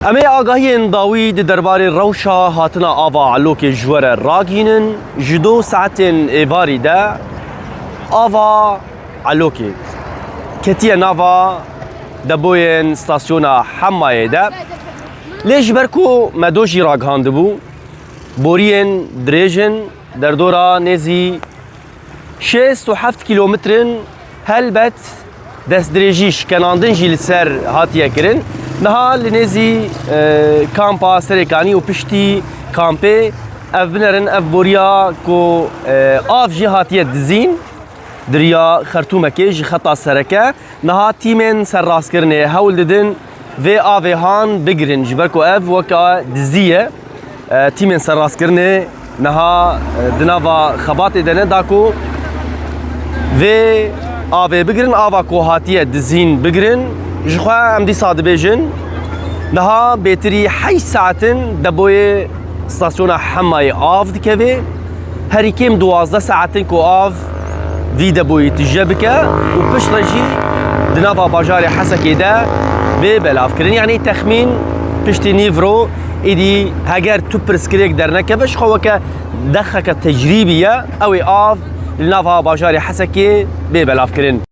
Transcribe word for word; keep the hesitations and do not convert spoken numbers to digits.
Em ê agahiyên dawî di derbarê rewşa hatina ava Elokê ji we re ragihînin. Ji do saetên êvarî de ava Elokê ketiye nava depoyên stasyona Hemayê de. Lê ji ber ku me do jî ragihandibû, boriyên dirêj in, derdora nêzî şêst û heft kîlometrin, helbet destdirêjî, şikenandin jî li ser hatiye kirin. Niha li nêzî, e, kampa Serêkanî û piştî kampê, ev binerin, ev boriya ku, e, av jê hatiye dizîn, di riya Xertûmekê ji xeta sereke. Niha tîmên serrastkirinê hewl didin vê avê han bigirin, ji ber ku ev weke dizî ye. E, tîmên serrastkirinê niha, e, di nava xebatê de ne da ku vê avê bigirin, ava ku hatiye dizîn bigirin. Ji xwe em dîsa dibêjin, niha bêtirî heşt saet in depoyê stasyona Hemayê av dikeve. Herî kêm duwazdeh saet in ku av vî depoyî tije bike û piştre jî di nava bajarê Hesekê de bê belavkirin. Yanî texmîn piştî nîvro êdî heger tu pirsgirêk dernekeve, ji xwe weke dexeke tecrîbî ye, ew ê av li nava bajarê Hesekê bê belavkirin.